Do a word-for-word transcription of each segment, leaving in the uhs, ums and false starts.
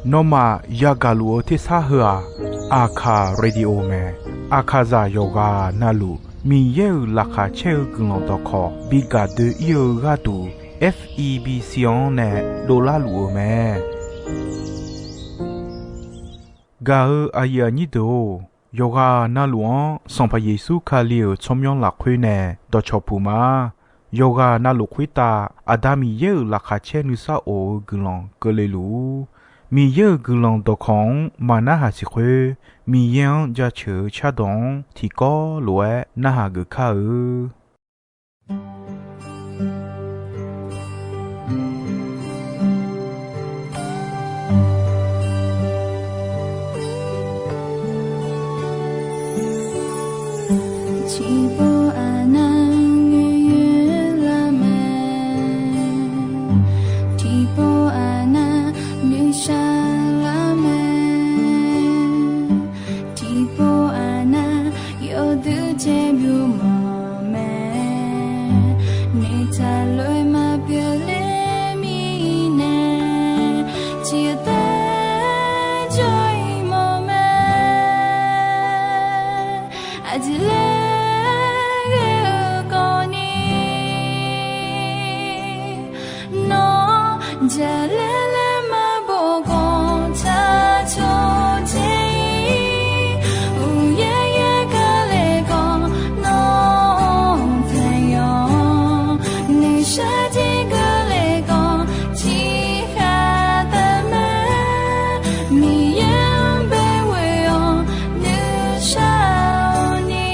Nawmaf yagaq luf-eu tersar heu-aq, Aqkaq Radio mae. Aqkaqzaq yawqghaq navluf Miqyaer-euq laqkhaq caer-eu guiqlanq dawqkawq bi gaq doe-ir-eu gharduq, F E B C-anr nae dovlar luf-eu mae. Gaq-eu aqyuif aqnyir deuq-or, yawqghaq navluf-anr Sanqpaq Yeqsur Kali-euq tsawrmyanr lafkhoer nae dawqcawq puq ma. Yawqghaq navluf khoertav Aqda Miqyaer-euq laqkhaq caer nuisar of-eu guiqlanq keuvle luf-ur. Miqyaer-euq guiqlanq dawqkawq-anr maqnarhaq siq khoer, Miqyaer-anr jaceuq-eu cardawq-anr tiqkawv lof-aer narhaq geuf kar-eu. Tiqpov aqnav ngaeqyaer lar mae. Tiqpov aqnav nuishar lar mae. Tiqpov aqnav yawduq caer byov mawf mae. Noeqtaq lof-aer maqpyeuf ler mirnae, tiqtaer jawr-ir mawf mae. Aqjeq laer ghae-eu kawvni, nawr jaqlaer laer maqbof khawf, tsaq cawq dzae-ir. Uqyaer yaer kale khawf, nawr taqyawf-anr noeqshaq jir keuvle khawf, tiqkhaq taqmae. Miqyaer-anr baeqghoe-awr nuishar-awq ni.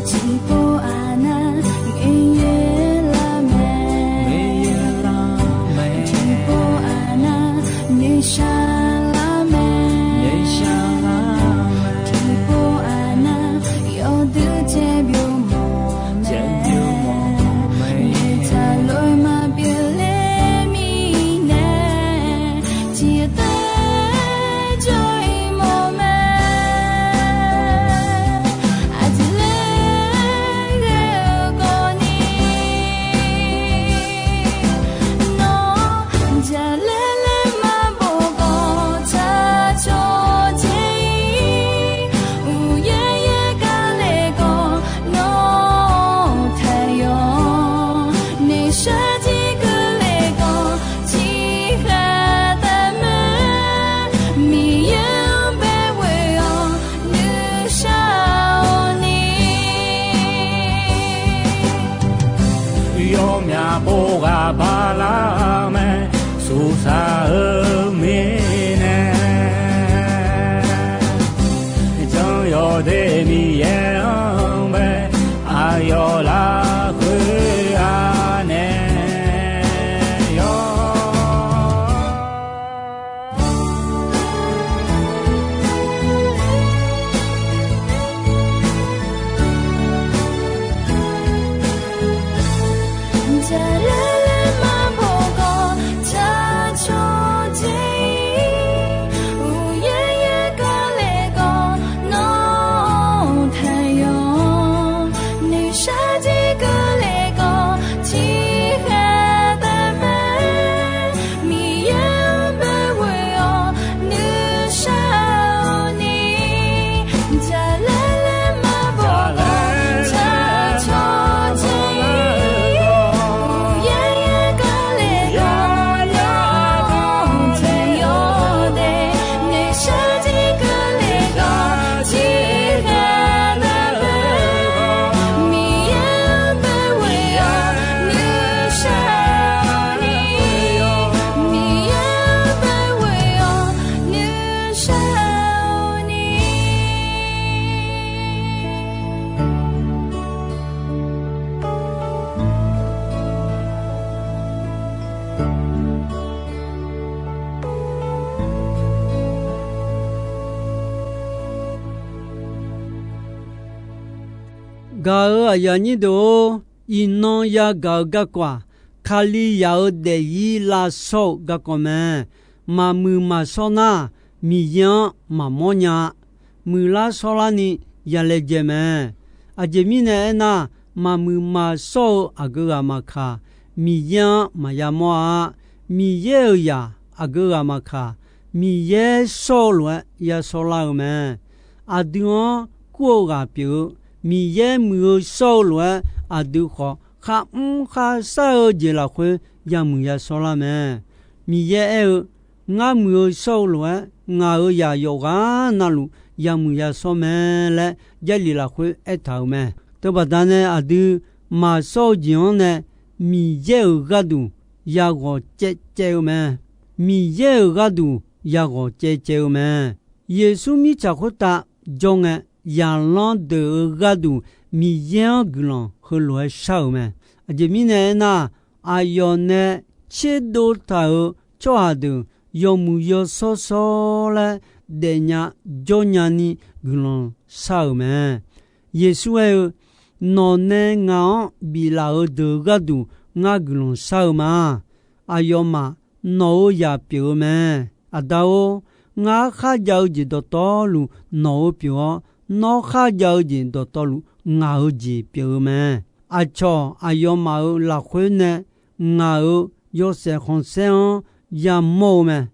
Tiqpov aqnav ngaeqyaer lar mae. Tiqpov aqnav noeqshaq lar mae. Tiqpov aqnav yawduq caer byov mawf mae. Noeqtaq lof-aer maqpyeuf ler mirnae, tiqtaer jawr-ir mawf mae. Aqjeq laer ghae-eu kawvni, nawr jaqlaer laer maqbof khawf, tsaq cawq dzae-ir. Uqyaer yaer kale khawf, nawr taqyawf-anr noeqshaq jir keuvle khawf, tiqkhaq taqmae. Miqyaer-anr baeqghoe-awr nuishar-awq ni. Yawmyaq pov ghaq bala mae, suqsaq-eu mirnae. Janr yawdaef Miqyaer-anr bae, aqyawf lafkhoer-a nae yawr. Jaqlaer laer maqbof khawf, tsaq cawq dzae-ir. Uqyaer yaer kale khawf, nawr taqyawf-anr noeqshaq jir keuvle khawf, tiqkhaq taqmae. Miqyaer-anr baeqghoe-awr nuishar-awq ni. Jaqlaer laer maqbof khawf, tsaq cawq dzae-ir. Uqyaer yaer kale khawf, nawr taqyawf-anr noeqshaq jir keuvle khawf, tiqkhaq taqmae. Miqyaer-anr baeqghoe-awr nuishar-awq ni. Miqyaer-anr baeqghoe-awr nuishar-awq ni. Gaq-euq aqyuif aqnyir deuq-or, iqnan yagaq-euq garkawv-aq, Kalizaq-euq daefzir lavshawr-euq garkawv mae. Maqmuiq maqshawr nar, Miqyaer-anr maqmawr nya-a. Muiqlar shawrlarni yalaejae mae. Aqjeq mirnae aernar, maqmuiq maqshawr-eu aqgeu ghaq maqkaq, Miqyaer-anr maqya mawr-a. Miqyaer-euq zaq aqgeu ghaq maqkaq, Miqyaer shawr-eu lof-aer yashawr lar-eu mae. Aqdui-anr kur-eu ghaq pyeuf-eu, Miqyaer muiq-eu shawr-eu lof-aer aqdui khawf kharmr kharshar-eu jeq lafkhoer yamuiq yashawr lar mae. Miqyaer aer-eu, Ngar muiq-eu shawr-eu lof-aer, ngaq-euq zaq yawqghaq navluf yamuiq yashawr mae laer Jarlif lafkhoer aertaq-euq mae. Teubaqda nae aqdui maqshawr-eu jeq-anr nae Miqyaer-euq gharduq yaghawq caevcaev-eu mae. Miqyaer-euq gharduq yaghawq caevcaev-eu mae. Yeqsur mirtsaq khoertav jawr ngae, zaqlanr deuq-euq gharduq Miqyaer-anr guiqlanq heulof-aer shar-euq mae. Aqjeq mirnae aernar, aqyawf nae tserdov taq-euq tsawrhaq deuq yawmuiq yawshawr shawr laer daefnya jawrnya ni guiqlanq shar-euq mae. Yeqsur aer-eu, Nawq nae ngaq-anr biflaf-euq deuq gharduq ngar guiqlanq shar-eu ma. Aqyawfmaf nawq-euq zaq pyeuf-eu mae. Aqda-or, ngar kharjav-eu jeq dawqtawvluf nawq-euq pyeuf-awr, nawr kharjav-eu jeq dawqtawvluf ngaq-euq jeq pyeuf-eu mae. Aqcawq aqyawfmaf-euq lafkhoer nae ngaq-euq yawshaef khanqsaer-anr yamawr-eu mae.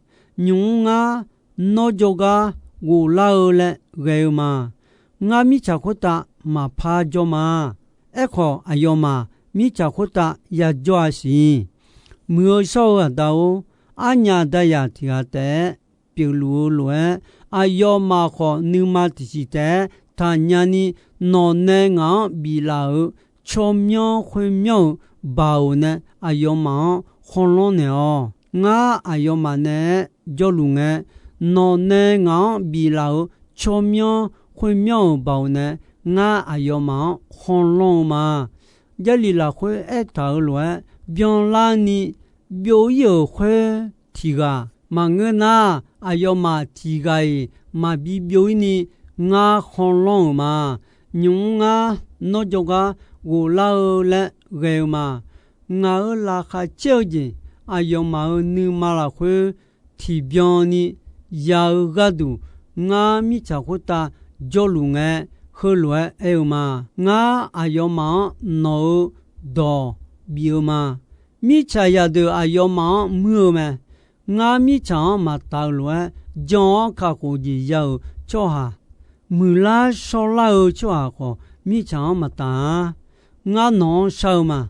Nymq-mr ngar nawr jawrgar ghoflar-eu laer ghae-eu ma. Ngar mirtsaq khoertav maqpar jawr ma. Aerkhawf, aqyawfmaf mirtsaq khoertav yajawr-a siq. Muiq-eu shawr-eu aqda-or, arnyaf dayaq tiq ghaq taef-aer pyeufluf-eu lof-aer, aqyawfmaf khawf nuima tiqsiq taef-aer taqnya ni, nawq nae ngaq-anr biflaf-euq tsawrmyanr khoermyanr-euq baoq nae aqyawfmaf-anr khawlanr naeq-awq. Ngar aqyawfmaf naeq-aer jawrluf ngae, nawq nae ngaq-anr biflaf-euq tsawrmyanr khoermyanr-euq baoq nae ngar aqyawfmaf-anr khawlanr-eu ma. Jarlif lafkhoer aertaq-euq lof-aer byanlarni byov-ir-euq khoer tiq ghaq maqngeur nar, aqyawfmaf tiq ghaq-iq maqbi byov-ir ni ngar khawlanr-euq ma. Nymq-mr ngar nawr jawrgar ghoflar-eu laer ghae-eu ma. Ngaq-euq laqkhaq caer-eu jeq aqyawfmaf-euq nuima lafkhoer tiqbyan ni ya-eu gharduq, ngar mirtsaq khoertav jawrluf ngae, heulof-aer aer-eu ma. Ngar aqyawfmaf-anr nawq-euq dawq bif-eu ma. Mirtsaq zaqdeuq aqyawfmaf-anr muir-eu mae. Ngar mirtsaq-anr maqtaf-eu lof-aer, jan-awr kakhof jeq ya-euq tsawrhaq, muiqlar shawrlar-eu tsawrhaq khawf, mirtsaq-anr maqtaf-a. Ngar nawq-anr shar-eu ma.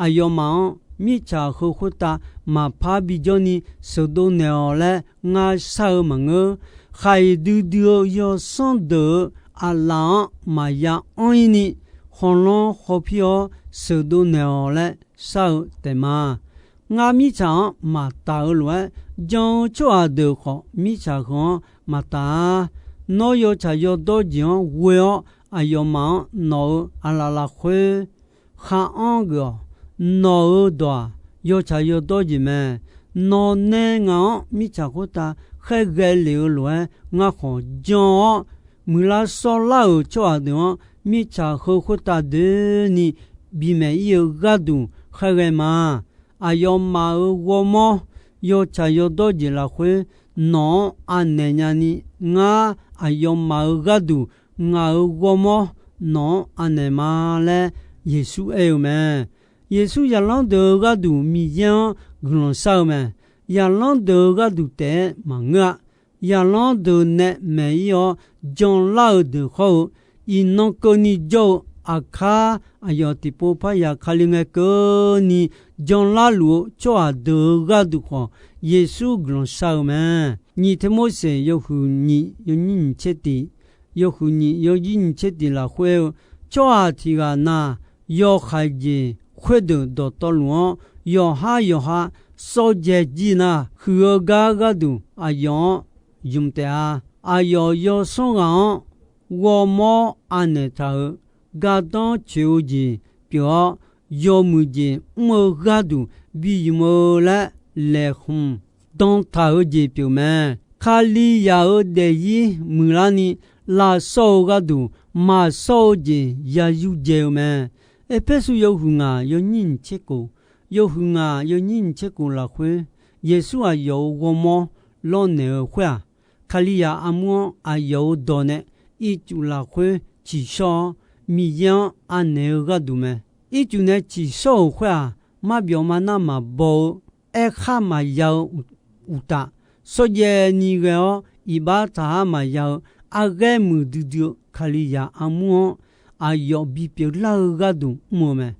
Aqyawfmaf-anr mirtsaq heu khoertav maqpar bijawr ni sheuqdov naeq-awq laer ngar shar-eu maqngeur. Khaq-iq duidui-eu yawsanr deuq-euq aqlaf-anr maqya anr-ir ni, khawlanr khawpir-awr sheuqdov naeq-awq laer shar-eu taef ma. Ngar mirtsaq-anr maqtaf-eu lof-aer, jan-eu tsawrhaq deuq khawf mirtsaq heu-anr maqtaf-a. Nawr yawtsaq yawdawr jeq-anr ghoe-awr, aqyawfmaf-anr nawq-euq aqlaf lafkhoer khar anr geuf-awq. Nawq-euq dawq-aq, yawtsaq yawdawr jeq mae. Nawq nae ngaq-anr mirtsaq khoertav khaerghae lef-eu lof-aer, ngar khawf jan-awr, muiqlar shawrlar-euq tsawrhaq deuq-anr mirtsaq heu khoertav doeni bimaeq-ir-eu gharduq khaerghae ma. Aqyawfmaf-euq ghawrmawr yawtsaq yawdawr jeq lafkhoer nawq-anr anaeq nyani, ngar aqyawfmaf-euq gharduq ngaq-euq ghawrmawr nawq-anr anaeq ma laer Yeqsur aer-eu mae. Yeqsur zaqlanr deuq-euq gharduq Miqyaer-anr guiqlanq shar-eu mae. Zaqlanr deuq-euq gharduq taef-aer maqngeur-a. Zaqlanr deuq nae maeq-ir-awr janlar-eu deuq khawr-eu, iqnan keuvni jawr-eu aqkar aqyawf tiqpov parya Kali ngae keuvni janlar luf-eu tsawrhaq deuq-euq gharduq khawf, Yeqsur guiqlanq shar-eu mae. Nyiq Tirmorseq yawhuiq nyiq yawnyir nyiq tser tiq, yawhuiq nyiq yawnyir nyiq tser tiq lafkhoer-eu, tsawrhaq tiq ghaq na, yawkhaeq jeq khoerdeuq dawqtawvluf-anr yawqhar yawqha sawr dzae jir nar, huiq-eu gar gharduq aqyawf-anr ymq taef-a. Aqyawf yawsanr ghaq-anr ghawrmawr anaeq taq-euq gardanr tsoeq-eu jeq pyeuf-awr, yawmuiq jeq mr-eu gharduq bi ymq-eu laer laeqhmq dan taq-eu jeq pyeuf mae. Kalizaq-euq daefzir muiqlarni lavshawr-eu gharduq maqshawr-eu jeq ya yurdzae-eu mae. Erpersu yawhuiq ngaq yawnyir nyiq tser kof, yawhuiq ngaq yawnyir nyiq tser kof lafkhoer, Yeqsur aqyawf-euq ghawrmawr lawrnaeq-eu khoer-aq, Kalizaq armur-anr aqyawf-euq dawq nae ircuf lafkhoer tsiqshawr-awr, Miqyaer-anr anaeq-eu gharduq mae. Ircuf nae tsiqshawr-euq khoer-aq, marbyawf marnar maqbaw-eu, aerkhar maqya-eu uqtaf, shawrjaev ni ghae-awr iqbax taqhar maqya-eu, arghaer muiqdui dui-eu Kalizaq armur-anr aqyawf bipyeuf lar-eu gharduq mr-eu mae.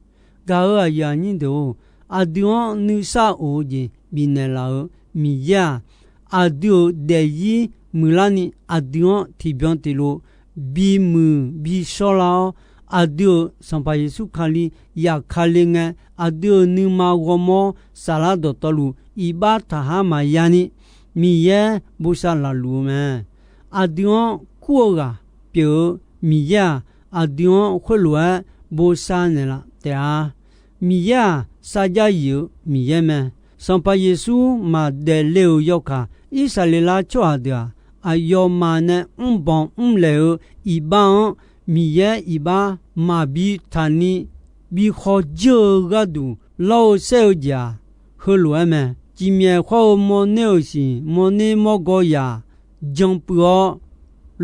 Gaq-euq aqyuif aqnyir deuq-or, aqdui-anr nuisar of-eu jeq bifnaeq laf-euq Miqyaer-aq, aqdui-euq daefzir muiqlarni aqdui-anr tiqbyan tiqlof bimuiq bishawrlar-awr, aqdui-euq Sanqpaq Yeqsur Kali yafkale ngae, aqdui-euq nuima ghawrmawr saflar dawqtawvluf iqbax taqhar maqya ni, Miqyaer bosav laf luf-eu mae. Aqdui-anr kur-eu ghaq pyeuf-eu Miqyaer-aq, aqdui-anr khoerlof-aer bosav naeqlaf taef-a. Miqyaer-aq, sarjax yif-eu Miqyaer mae. Sanqpaq Yeqsur maqdaef le-euq yawkaq, Irsaqleqlav tsawrhaq deuq-aq, aqyawfmaf nae mrbanq mrlaeq-eu iqbax-anr Miqyaer iqbax maqbi taqni bi khawf jir-eu gharduq lawr-eu saer-eu jeq-aq, heulof-aer mae. Cifmyaef khawr-eu mawrner-euq siq, mawrner mawrgaw yaq, jan puiv-awr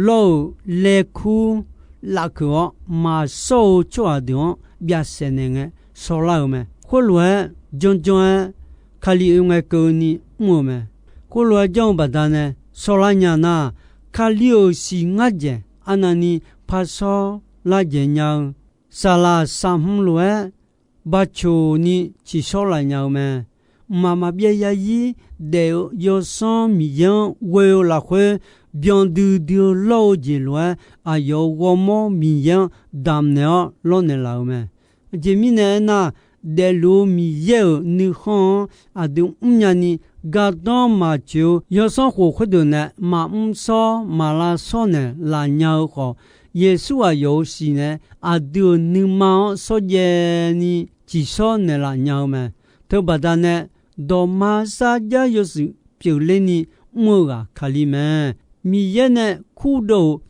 lawr-euq laekur lafkeuq-awr maqshawr-eu tsawrhaq deuq-anr byav saef naeq ngae shawrlar-euq mae. Khoerlof-aer janr janr-aer Kali oe ngae keuvni mr-eu mae. Khoerlof-aer janr-eu baqdanae shawrlar nya nar, Kali-euq siq ngar dzaeq arnavni par shawrlar dzaeq nya-eu, saqlaq saqhmq lof-aer baqcoq ni tsiqshawr laf nya-eu mae. Mqmaq maqbyav zarzir daef-eu Yawsanr Miqyaer-anr ghoe-eu lafkhoer, byan duidui-eu lawr-eu jeq lof-aer aqyawf-euq ghawrmawr Miqyaer-anr damq naeq-awr lawrnaeq laf-euq mae. Aqjeq mirnae aernar, daefluf-eu Miqyaer-euq nuikhanr-anr aqdui mrnya ni, gardanr maqtsoeq-eu yawsanr khof khoerdeuq nae maqmr shawr maq lavshawr naeq laf nya-eu khawf, Yeqsur aqyawf-euq siq nae aqdui-euq nuima-anr shawrjaev ni tsiqshawr naeqlaf nya-eu mae. Teubaqda nae, dawqma sarjax yawshuif pyeufler ni mr-eu ghaq Kali mae. Miqyaer nae kurdov-euq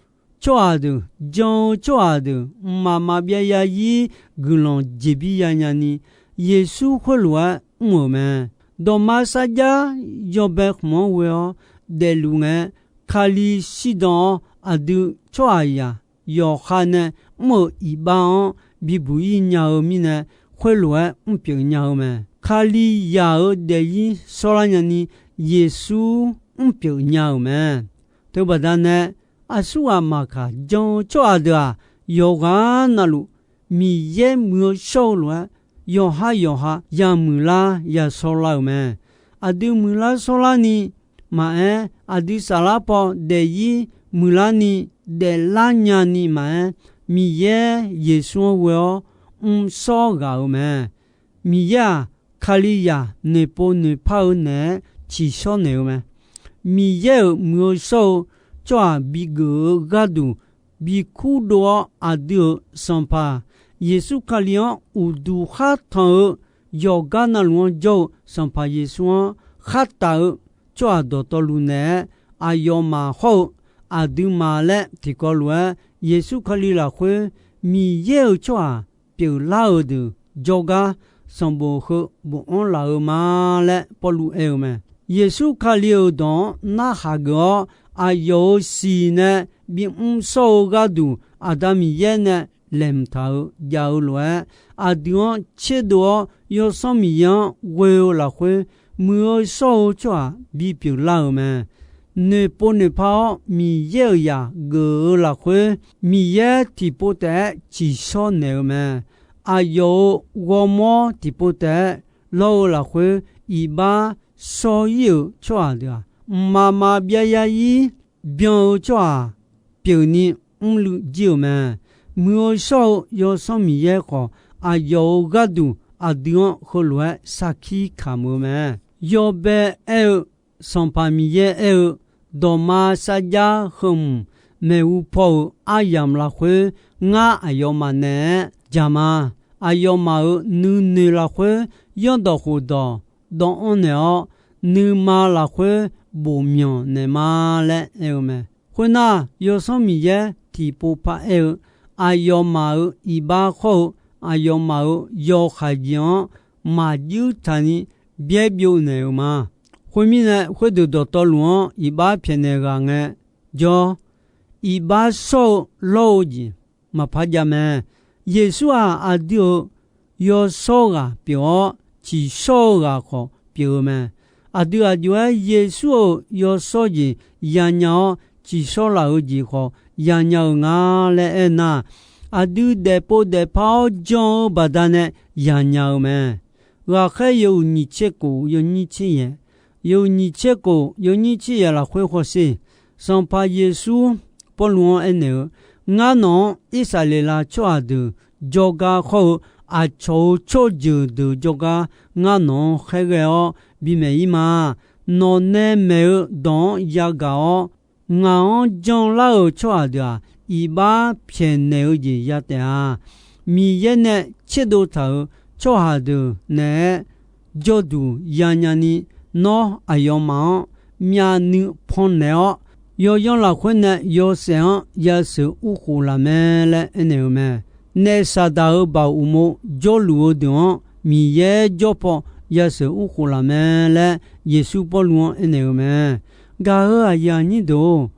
tsawrhaq deuq, jan-eu tsawrhaq deuq, mqmaq maqbyav zarzir guiqlanq jeqbir yanya ni, Yeqsur khoerlof-aer mr-euq mae. Dawqma sarjax yawbae khmq-anr ghoe-awr daefluf ngae, Kali shirdan-awr aqdui tsawrhaqzaq yawqha nae mr-euq iqbax-anr bibuq-ir nya-eu mirnae, khoerlof-aer mrpyeuf nya-eu mae. Kalizaq-euq daefzir shawrlar nyani, Yeqsur mrpyeuf nya-euq mae. Teubaqda nae, aqsurghaq maqkaq jan-eu tsawrhaq deuq-aq, yawqghaq navluf Miqyaer muiq-eu shawr-eu lof-aer, yawqha yawqha yamuiqlar yashawrlar-euq mae. Aqdui muiqlar shawrlarni maqaer, aqdui saflar paw daefzir muiqlarni daeflar nyani maqaer, Miqyaer Yeqsur-anr ghoe-awr mrshawr ghaq-euq mae. Miqyaer-aq, Kalizaq noeqpov noeqpar-eu naeq-aer tsiqshawr naeq-eu mae. Miqyaer-euq muiq-eu shawr-eu tsawrhaq bigeuf-eu gharduq bi kurdov-awr, aqdui-euq Sanqpaq Yeqsur Kali-anr uqduq khar tanq-eu yawqgar navluf-anr jawr-eu Sanqpaq Yeqsur-anr khartaf-eu tsawrhaq dawqtawvluf naeq-aer, aqyawfmaf hawr-eu aqduimaf laer tiqkawv lof-aer, Yeqsur Kali lafkhoer Miqyaer-euq tsawrhaq pyeuflar-euq deuq jawrgar sanqbof heu bofanr laf-eu ma laer Pawrluv aer-eu mae. Yeqsur Kali-euq dawq-anr narhaq geuf-awr, aqyawf-euq siq nae bimr shawr-eu gharduq Aqda Miqyaer nae laeqhmq taq-eu jav-eu lof-aer, aqdui-anr tserdov-awr Yawsanr Miqyaer-anr ghoe-eu lafkhoer, muiq-eu shawr-eu tsawrhaq bipyeuf lar-euq mae. Noeqpov noeqpar-awr Miqyaer-euq zaq geuf-eu lafkhoer, Miqyaer tiqpov taef-aer tsiqshawr naeq-eu mae. Aqyawf-euq ghawrmawr tiqpov taef-aer lawr-eu lafkhoer, iqbax shawr-ir-euq tsawrhaq deuq-aq, mqmaq maqbyav zarzir byan-eu tsawrhaq pyeufni mrluiv jir-euq mae. Muiq-eu shawr-eu Yawsanr Miqyaer khawf, aqyawf-euq gharduq aqdui-anr heulof-aer sarkir kamq-eu mae. Yawbae aer-eu, Sanqpaq Miqyaer aer-eu, dawqma sarjax heu hmq maeqhu paw-euq aryamq lafkhoer, ngar aqyawfmaf naeq-aer jaq ma. Aqyawfmaf-euq nuinoeq lafkhoer, yanrdawq khofdawq dawvanr naeq-awr, nuima lafkhoer bof myanq naeq ma laer aer-eu mae. Khoernar, Yawsanr Miqyaer tiqpov paraer-eu, aqyawfmaf-euq iqbax hawr-eu, aqyawfmaf-euq yawkhaeq jeq-anr maqjuir taqni byaer byov naeq-euq ma. Khoermirnae, khoerdeuq dawqtawvluf-anr iqbax pyaeqnaeq ghaq ngae jawr, iqbax shawr-eu lawr-eu jeq, maqpar jav mae. Yeqsur-aq, aqdui-euq yawshawr ghaq pyeuf-awr, tsiqshawr-eu ghaq khawf pyeuf-eu mae. Aqdui aqjox-aer Yeqsur-euq yawshawr jeq yanya-awr, tsiqshawr laf-eu jeq khawf yanya-eu nga laer aernar, aqdui daefpov daefpar-awr jan-eu baqdanae yanya-eu mae. Ghaqkhaer yawhuiq nyiq tser khof yawnyir tser yaeq, yawhuiq nyiq tser khof yawnyir tser yaeq lafkhoer hawsher. Sanqpaq Yeqsur Pawrluv-anr aernaeq-eu, Ngar nawq-anr Irsaqleqlav tsawrhaq deuq jawrgar khawr-eu aqcawq-euq tsawrjeuq deuq jawrgar ngar nawq-anr khaerghae-awr bimaeq-ir ma. Nawq nae maeq-eu dawq-anr yagaq-awr, ngaq-anr janlar-euq tsawrhaq deuq-aq, iqbax pyaeqnaeq-eu jeq ya taef-a. Miqyaer nae tserdov taq-euq tsawrhaq deuq naeq-aer jawrduq yanya ni, nawr aqyawfmaf-anr myavnuiv pannaeq-awr, yawyanr lafkhoer nae yawshaef-anr yasheuq urkhof laf mae laer aernaeq-eu mae. Naef saqdaq-euq baoq uqmov jawrluf-eu deuq-anr Miqyaer jawr paw yasheuq urkhof laf mae laer Yeqsur Pawrluv-anr aernaeq-eu mae. Gaq-euq aqyuif aqnyir deuq-or,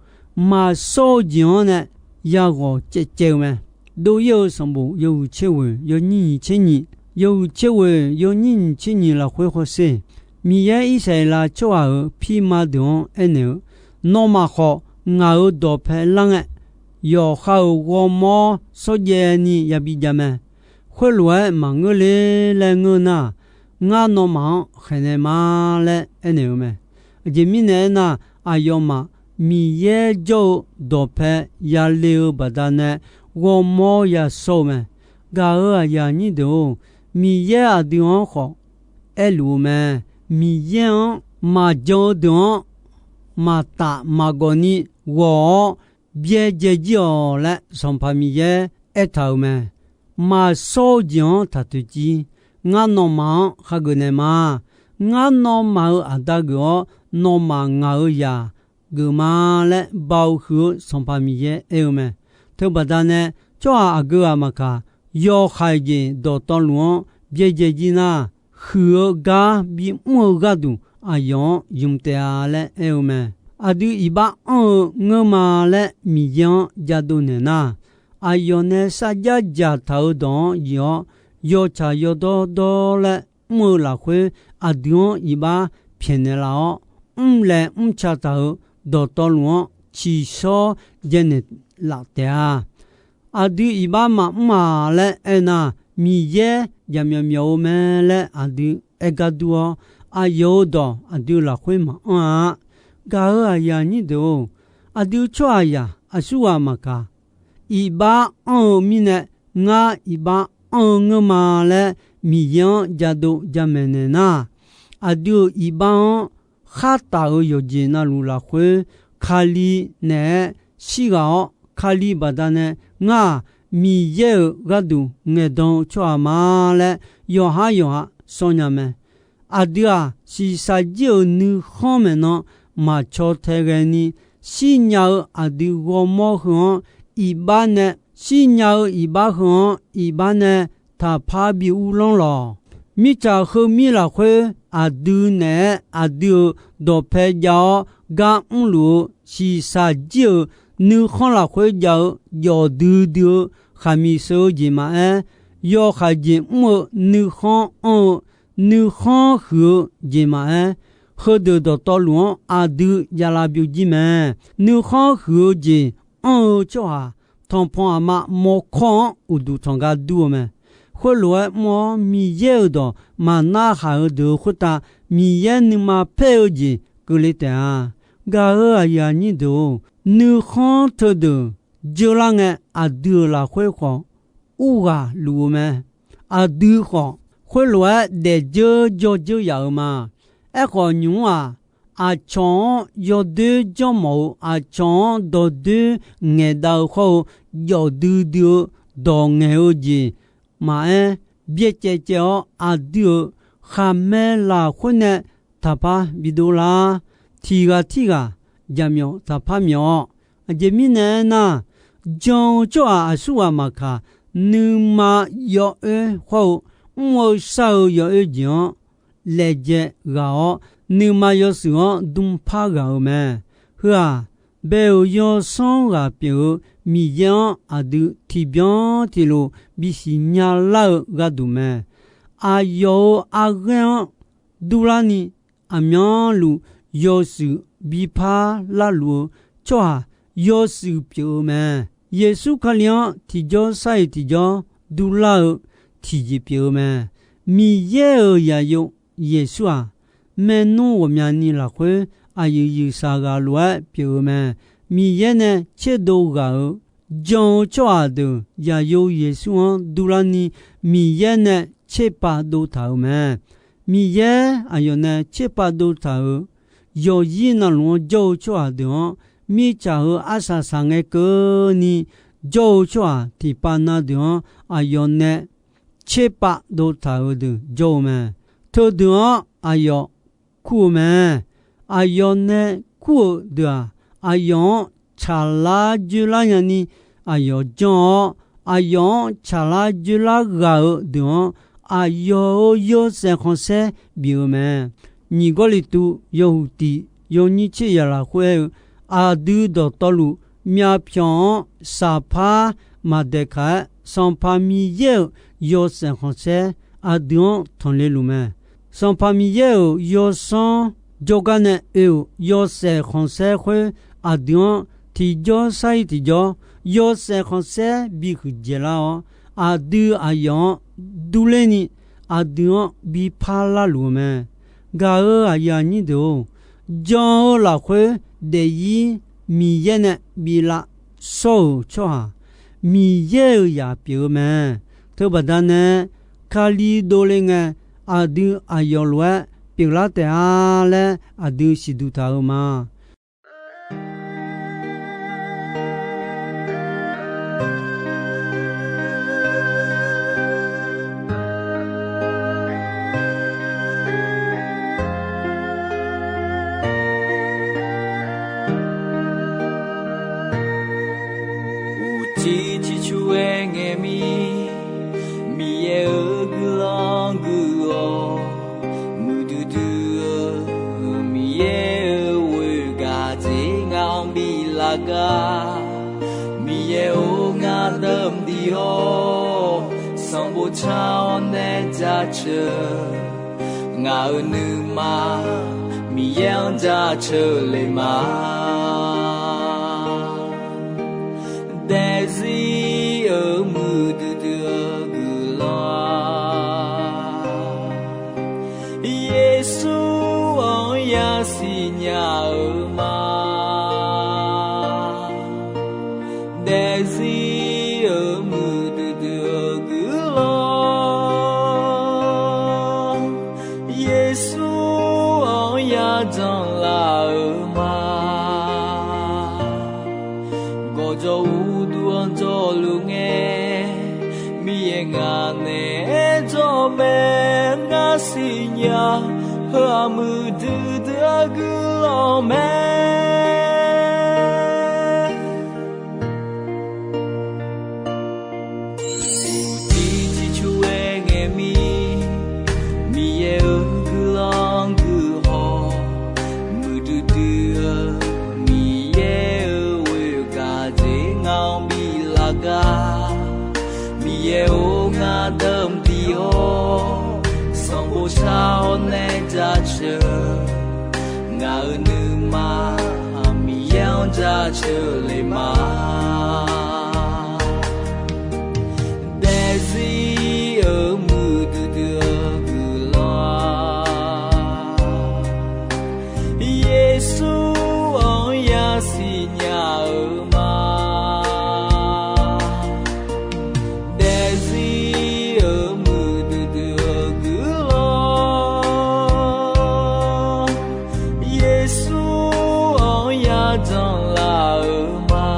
maqshawr-eu jeq-anr nae yaghawq caevcaev-eu mae. Dov-ir-eu sanqbof yawhuiq tser ghoeq yawnyir nyiq tser nyiq, yawhuiq tser ghoeq yawnyir nyiq tser nyiq lafkhoer hawsher. Miqyaer Irsaqleqlav tsawrhaq-euq pirma deuq-anr aernaeq-eu, Nawmaf khawf ngaq-euq dawqpae lar ngae, yawqha-euq ghawrmawr shawrjaev ni yabi jav mae. Khoerlof-aer maqngeur le laer ngeur nar, ngar nawmaf-anr khaeqnaeq ma laer aernaeq-eu mae. Aqjeq mirnae aernar, aqyawfmaf Miqyaer jawr-eu dawqpae yale-eu baqdanae ghawrmawr yashawr-eu mae. Gaq-euq aqyuif aqnyir deuq-or, Miqyaer aqdui-anr khawf aerluf-eu mae. Miqyaer-anr maqjan-eu deuq-anr maqtaf maqgawq ni ghawq-awr byaerdzae jir-awq laer Sanqpaq Miqyaer aertaq-euq mae. Maqshawr-eu jeq-anr taq toeqciv. Ngar nawmaf-anr khageuf naeq ma. Ngar nawmaf-euq Aqda geuf-awr, nawmaf ngaq-euq zaq geuf ma laer baoq huiq-eu Sanqpaq Miqyaer aer-eu mae. Teubaqda nae tsawrhaq aqgeu ghaq maqkaq, yawhaiq jeq dawqtawvluf-anr byaerdzae jir nar, huiq-eu gar bimr-eu gharduq aqyawf-anr ymq taef-a laer aer-eu mae. Aqdui iqbax anr-eu ngeur ma laer Miqyaer-anr jadov naeq nar, aqyawf nae sarjax dzaqtaq-euq dawq-anr yif-awr, yawtsaq yawdawr dawr laer mr-eu lafkhoer, aqdui-anr iqbax pyaeqnaeq laf-awr, mrlaeq mrca taq-euq dawqtawvluf-anr tsiqshawr jaev naeq laf taef-a. Aqdui iqbax maqmr-aq laer aernar, Miqyaer jaqmyawf myawf-eu mae laer aqdui aer gar dur-awr, aqyawf-euq dawq aqdui lafkhoer maqanr-a. Gaq-euq aqyuif aqnyir deuq-or, aqdui tsawrhaqzaq aqsurghaq maqkaq, iqbax anr-eu mirnae, ngar iqbax anr-eu ngeur ma laer Miqyaer-anr jadov jamaeq naeq nar, aqdui-euq iqbax-anr khar taf-euq yawqjeq navluf lafkhoer, Kali naeq-aer shirghaq-awr, Kali baqdanae ngar-aq, Miqyaer-euq gharduq ngaeqdan-eu tsawrhaq ma laer yawqhar yawqha sawr nya mae. Aqdui-aq, shiqshaq jir-euq nuikhanr maeqnan maqcaw tae ghae ni, shirnya-eu aqdui ghawrmawr heu-anr iqbax nae, shirnya-eu iqbax heu-anr iqbax nae taqpar bi uvlanr lawq. Mirtsaq heumir lafkhoer aqdui naeq-aer aqdui-euq dawqpae jav-awr gar mrluf-eu shiqshaq jir-euq nuikhanr lafkhoer jav-eu jawf duidui-eu khaqmiq sheu-eu jeq maqaer, yawkhaeq jeq mr-eu nuikhanr anr-eu nuikhanr huiq-eu jeq maqaer, heudeuq dawqtawvluf-anr aqdui javlav byovjir mae. Nuikhanr huiq-eu jeq anr-eu tsawrhaq tanqpanq aqma mawrkawr-anr uqduq tanqgar dur-eu mae. Khoerlof-aer mr-awr Miqyaer-euq dawq maqnarhaq-eu deuq-eu khoertav Miqyaer nuima paer-eu jeq keuvle taef-a. Gaq-euq aqyuif aqnyir deuq-or, nuikhanr teudeuq dzeurlar ngae aqdui-euq lafkhoer khawf urghaq luf-eu mae. Aqdui khawf khoerlof-aer daefdzeur jawrdzeur yaf-euq ma. Aerkhawf nymq-mr-aq, aqcawq-anr yawdoer janrmawf-eu, aqcawq-anr dawqdoer ngaeqdav-eu hawr-eu, jawf duidui-eu dawq ngaeq-eu jeq maqaer, byaercaev caev-awr aqdui-euq khaqmae lafkhoer nae taqpar bidov lar. Tiq ghaq tirghaq jaqmyawf taqpar myawf-awr, aqjeq mirnae aernar, jan-eu tsawrhaq aqsurghaq maqkaq, nuima yawoer hawr-eu mr-eu shar-eu yawoer jeq-anr laejae ghaq-awr, nuima yawshuif-anr dmrpar ghaq-euq mae. Heu-aq, bae-euq yawsanr ghaq pyeuf-eu Miqyaer-anr aqdui tiqbyan tiqlof bisiq nya lar-eu gharduq mae. Aqyawf-euq arghaer-anr durlarni, aqmyanluf yawshuif bipar larluf-eu tsawrhaq yawshuif pyeuf-eu mae. Yeqsur Kali-anr tiqjawr sar-iq tiqjawr durlar-eu tiqjeq pyeuf-eu mae. Miqyaer-euq zaqyo Yeqsur-aq, maernmr ghawqmyani lafkhoer aqyuif yuifsaq ghaq lof-aer pyeuf-eu mae. Miqyaer nae tserdov ghaq-euq jan-eu tsawrhaq deuq zaqyo Yeqsur-anr durlarni, Miqyaer nae tserpav dov taq-euq mae. Miqyaer aqyawf nae tserpav dov taq-euq yawqzir navluf-anr jawr-eu tsawrhaq deuq-anr, mirtsaq heu arsaq saq ngae keuvni jawr-eu tsawrhaq tiqpav na deuq-anr aqyawf nae tserpav dov taq-euq deuq jawr-eu mae. Teudeuq-anr aqyawf kur-eu mae. Aqyawf nae kur-euq deuq-aq, aqyawf-anr tsaqlar dzoerlar nyani aqyawf janr-awr, aqyawf-anr tsaqlar dzoerlar ghaq-eu deuq-anr, aqyawf-euq yawshaef khanqsaer bif-eu mae. Nyiq Gawrliqtu yawhuiq tiq yawnyir tser yaq lafkhoer aer-eu, aqdui dawqtawvluf myavpyawq-anr saqpar maqdaeqkaq-aer, Sanqpaq Miqyaer-euq yawshaef khanqsaer aqdui-anr tanqle luf mae. Sanqpaq Miqyaer-euq yawsanr jawrgar nae oe-euq yawshaef khanqsaer khoer aqdui-anr tiqjawr sar-ir tiqjawr yawshaef khanqsaer bihuiq dzaeqlar-awr, aqdui aqyawf-anr durler ni aqdui-anr bipar larluf-eu mae. Gaq-euq aqyuif aqnyir deuq-or, jan-eu lafkhoer daefzir Miqyaer nae bi lavshawr-euq tsawrhaq, Miqyaer-euq zaq pyeuf-eu mae. Teubaqda nae Kali dovle ngae, aqdui aqyawf lof-aer pyeuflar taef-a laer aqdui siqduq taq-euq ma. Uqcif ciqcur-aer ngae mir, Miqyaer-euq guiqlanq guiq-awq. Muiqdui dui-eu Miqyaer-euq ghoer gaq dzer ngaq-anr bi lavgar. Miqyaer-or, ngar deuq mqdiq-awr, sanqbof car-awr nae jaceuq. Ngaq-euq nuima Miqyaer-anr jaceuq le ma. Daefzir-euq muiqdui dui-eu guiqlanq-aq, Yeqsur-anr yasiq nya-eu ma. Daefzir-euq muiqdui dui-eu guiqlanq-aq, Yeqsur-anr yajanq laf-eu ma. Gawqjawq uqduq-anr jawrluf ngae, Miqyaer ngaq naeq-aer jawr mae. Ngar siqnya, heu-aq muiqdui dui-eu guiqlanq mae. Uqcif ciqcur-aer ngae mir, Miqyaer-euq guiqlanq guiq-awq. Muiqdui dui-eu Miqyaer-euq ghoer gaq dzer ngaq-anr bi lavgar. Miqyaer-or, ngar deuq mqdiq-awr, sanqbof car-awr nae jaceuq. Ngaq-euq nuima Miqyaer-anr jaceuq le ma. Daefzir-euq muiqdui dui-eu guiqlanq-aq, Yeqsur-anr yasiq nya-eu ma. Daefzir-euq muiqdui dui-eu guiqlanq-aq, Yeqsur-anr yajanq laf-eu ma.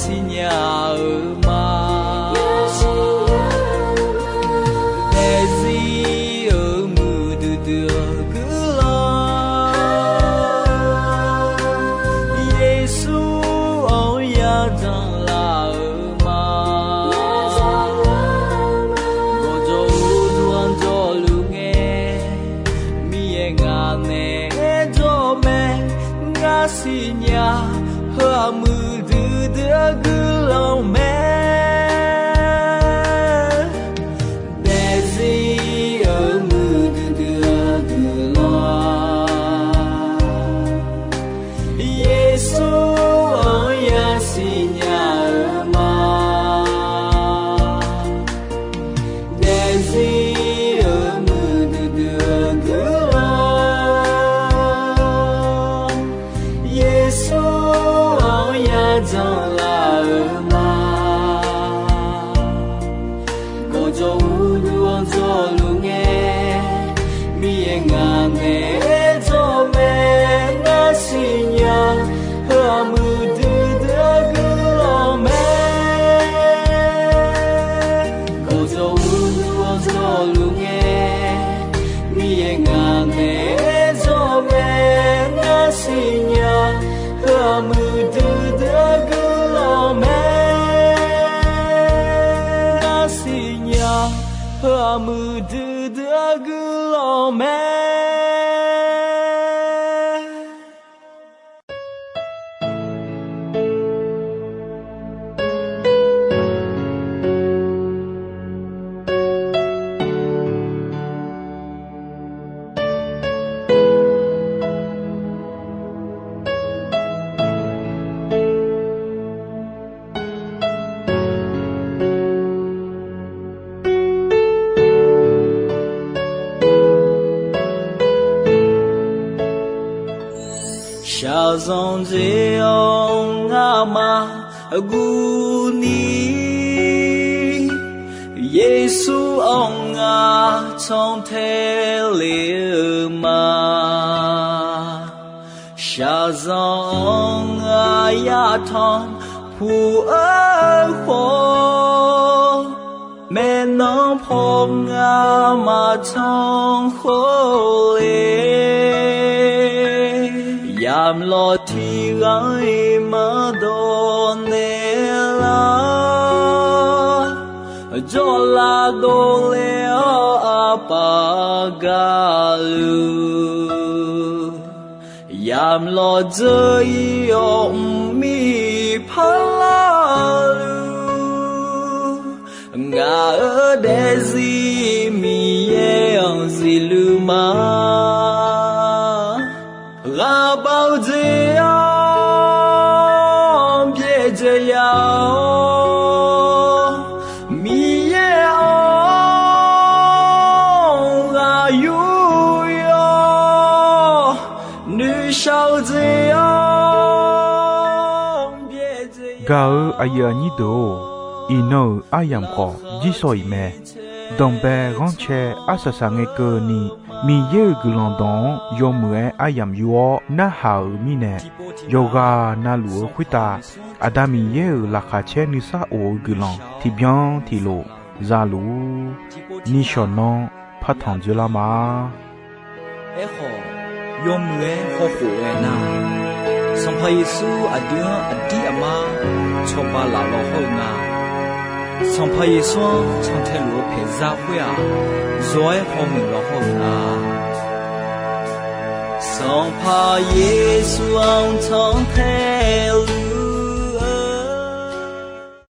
siqnya-eu ma. Daefzir-euq muiqdui dui-eu guiqlanq, Yeqsur-anr yajanr laf-eu ma. Gawqjawq uqduq-anr jawrluf ngae, Miqyaer ngaq naeq-aer jawr mae. Ngar siqnya, heu-aq muiqdui dui-eu guiqlanq mae. Daefzir-euq muiqdui dui-eu guiqlanq, Yeqsur-anr yasiqnya-eu ma. Daefzir-euq muiqdui dui-eu guiqlanq, Yeqsur-anr yajanr laf-eu ma. Gawqjawq uqduq-anr jawrluf ngae, Miqyaer ngaq naeq-aer jawr mae. Ngar siqnya, heu-aq muiqdui dui-eu guiqlanq mae. Gawqjawq uqduq-anr jawrluf ngae, Miqyaer ngaq naeq-aer jawr mae. Ngar siqnya, heu-aq muiqdui dui-eu guiqlanq mae. Ngar siqnya, heu-aq muiqdui dui-eu guiqlanq mae. Shaqzanq jeq-anr ngamaf guvni, Yeqsur-anr ngar cantae le-eu ma. Shaqzanq-anr aqyaf tanqpuq-eu khawf, maeqnan paw ngar maqcan khawf le. Yamq lawq tiqghaq-iq maqdawq naeq lar, jawrlav dovle-awr aqpaf gaqluf, yamq lawq dzeur-ir-awr mqmir parlar-eu luf, ngaq-euq daefzir Miqyaer-anr zifluf ma. Ghaqbav-eu jeq-anr byaerdzae ya-awr, Miqyaer-anr ghaq yur-awr, noeqshaq-eu jeq-anr byaerdzae ya. Gaq-eu aqyuif aqnyir deuq-or, iqnan-euq aryamq khawf jirsawq iq mae. Danqbae ghanrcae arsaq saq ngae keuvni, Miqyaer-euq guiqlanq dawq-anr yawmuiq-aer aryamq yur-awr narhaq-euq mirnae, yawqghaq navluf-eu khoertav Aqda Miqyaer-euq laqkhaq caer nuisar of-eu guiqlanq tiqbyan tiqlof za luf-ur. Nishawq nanr partanq dzoerlar ma. Aerkhawf, yawmuiq-aer hawkhof ghae nar, Sanqpaq Yeqsur aqdui-anr aqdir aqmar cawba laf law hawr-eu nga. Sanqpaq Yeqsur-anr cantae luf-eu paeqzar khoer-aq, zawr-aer hawmuiq law hawr-eu nga. Sanqpaq Yeqsur-anr cantae luf